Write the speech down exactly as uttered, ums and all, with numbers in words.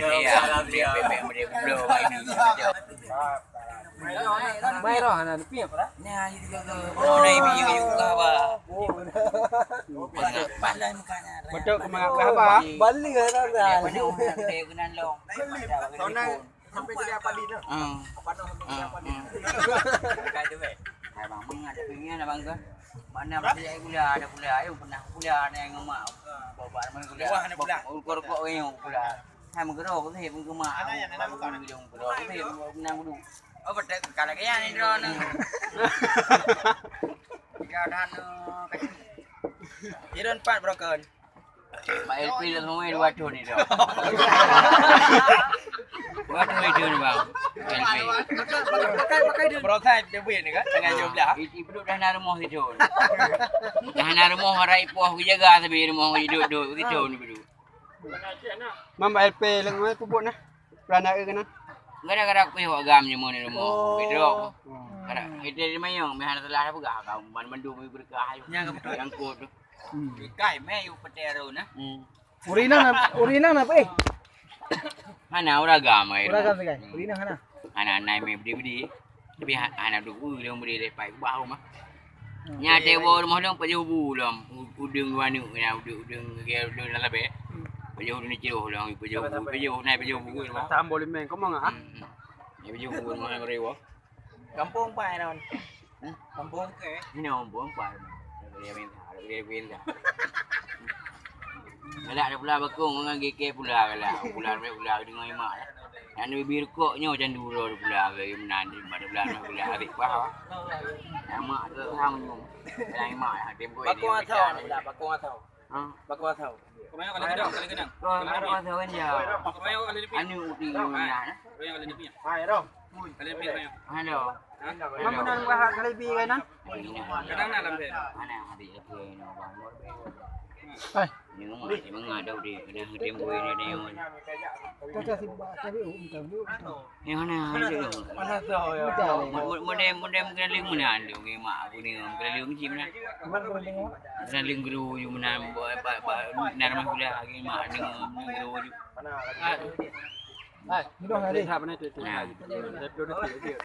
Iya, beri, beri, beri, beri, beri. Mai roh hana dupiep. Nah, itu ke, ke. Oh, dah ibi juga, juga, bah. Pandai mukanya. Betul, kemangat, bah. Balik, bah. Pandai, pandai, pandai, kenan long. Sampai dia apa ni? Hmm. Apa nama dia apa ni? Bukan tu, eh. Hai, bang, mengat, tapi ni ada bang ke? Mana masih ada pula, ada pula. Ayo, pernah pula, ada yang ngemak. Bawa, bawa, mana pula? Wah, ada pula. Rukuk-rukuk, ayo, pula. Hai, menggerok, sih, menggemak. Ada yang nak buka, nak buka. Menggerok, sih, menggemak, dulu. Oh, betul. Kalau kaya ni, drone. Ya, dah, no. Iron empat broken. Mak L P dah semua dua tahun ni dah. Dua tahun itu ni, bang. L P. Pakai, pakai, pakai dia. Prototype dia buat ni kan? Tengah jom belah. Itu, itu dah na rumoh situ. Dah na rumoh, orang ipoh ke jaga, tapi rumoh hidup duduk situ ni dulu. Mam, L P lengoi pubuk nah. Peranak ke kena? Gara-gara kuih wak gam nyoe ni rumoh. Oh. Bedrok. Oh. Gara kita di mayong, meh hana salah dah peugah, kamu ban mandum berkah. Nyang betul. Nyangkut tu. Hmm. Kai meh yuk peteru nah. Hmm. Urina na, urina na apa, eh? Hana uragam ai. Uragam tu, kan? Hmm. Urina hana. Hana, hana meh bedi-bedi. Tapi ha-, hana duku lom beri lepai ku bau mah. Hmm. Nya teuh woe rumoh lom pajoh bu lom. U-, udeueng dua aneuk nya, udeueng, udeueng, udeueng lam sabé. Hmm. Pajoh udeueng ciroh lom, pajoh bu, pajoh, nai pajoh bu lom. Tambah limeng, kau mangah, ah? Hmm, hmm. Nya pajoh bu lom, mari woe. Gampông pai ron. Hmm? Gampông ke? Ini gampông pai. Dia minta, dia minta. Galak ada pula bakong dengan G K pula galak. Pula, pula dengan imak. Yang lebih rukuk nyoe macam dulu pula ke menan di mana pula, pula adik bah. Nama tu sama nyoe. Yang imak yang tempo ini. Bakong atau, bakong atau. Ha? Bakong atau. Kau main kalau gedang, kalau gedang. Kau main atau kan ya. Kau main kalau lebih. Anu uti nyoe. Kau main kalau lebih. Hai, Rom. Kalau lebih, kau main. Halo. Halo. Mana nak buat kali lebih kan? Kadang nak lambat. Mana habis aku ni, bang. Hai. Ni rumah, ni mengadau dia. Kena tempo ini dia. Kau kasih buat tapi um tahu. Yang mana itu? Mana tahu ya. Mu-, mu-, model, model kena ling mana anda, ngi mak aku ni, kena ling macam mana? Kena ling guru you mana, ba, ba, ba, nak rumah pula, ngi mak ni, guru you. Hai. Hai. Mudah hari. Mana tu? Nah. Saya perlu duit.